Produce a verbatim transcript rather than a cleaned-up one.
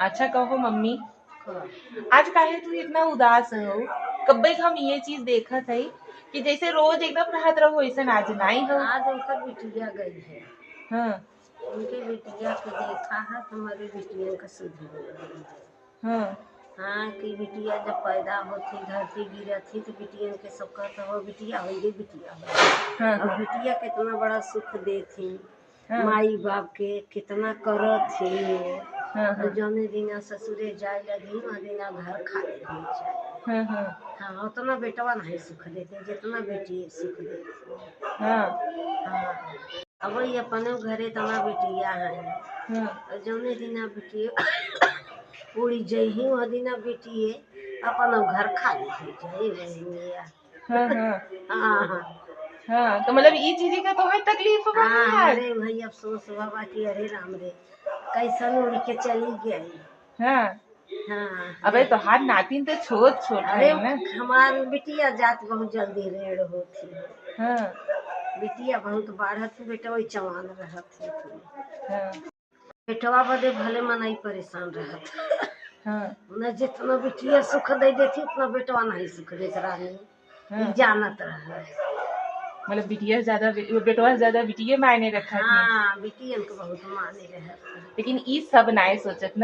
अच्छा कहो मम्मी, आज काहे तू इतना उदास हो? कब्बे के हम ये चीज देखत हई कि जैसे रोज एकदम रहत रहो, वैसन आज नाई हो। आज उनकर बिटिया गई है। हाँ। उनके बिटिया के देखा है, हमारे बिटिया का सुधर गई है। हाँ। हाँ, कि बिटिया जब पैदा होती, धरती गिरत थी, तो बिटियन के सब कहत हो, "बिटिया होई गई, बिटिया होई गई।" हाँ, और हाँ। बिटिया कितना बड़ा सुख देती। हाँ। माई बाप के कितना करत थी। हाँ, हाँ। जौने दिना ससुरे जाए लगी, वह दिना घर खाली हो जाए। हाँ, हाँ। हाँ, उतना बेटवा नहीं सुख देते, जितना बेटी सुख देती। हाँ। हाँ। अब ये अपने घरे तना बिटिया है। हाँ। और जौने दिना बिटिया उड़ी जइही, वह दिना बिटिए अपन घर खाली हो जाए, बहनिया। हाँ, हाँ। हाँ, हाँ। हाँ, तो मतलब ई चीज के तोहे तकलीफ बा हाँ, आज? अरे भाई, अफसोस बाबा कि अरे राम रे, कैसन उड़ के चली गई। हाँ। हाँ। अबे तोहार नातिन तो छोट छोट अरे, है ना? हमार बिटिया जात बहुत जल्दी रेड़ होती है। हाँ। बिटिया बहुत बाढ़त, बेटा वही जवान रहत है। हाँ। बेटवा बदे भले मनई परेशान रहत। हाँ। न जितना बिटिया सुख दे देती, उतना बेटवा नहीं सुख देत रानी। हाँ। ई जानत रहे। मतलब बिटिया से ज्यादा बे-, बेटवा से ज्यादा बिटिये मायने रखत है। हाँ, बिटियन के बहुत माने रहे। लेकिन ई सब नाय सोचत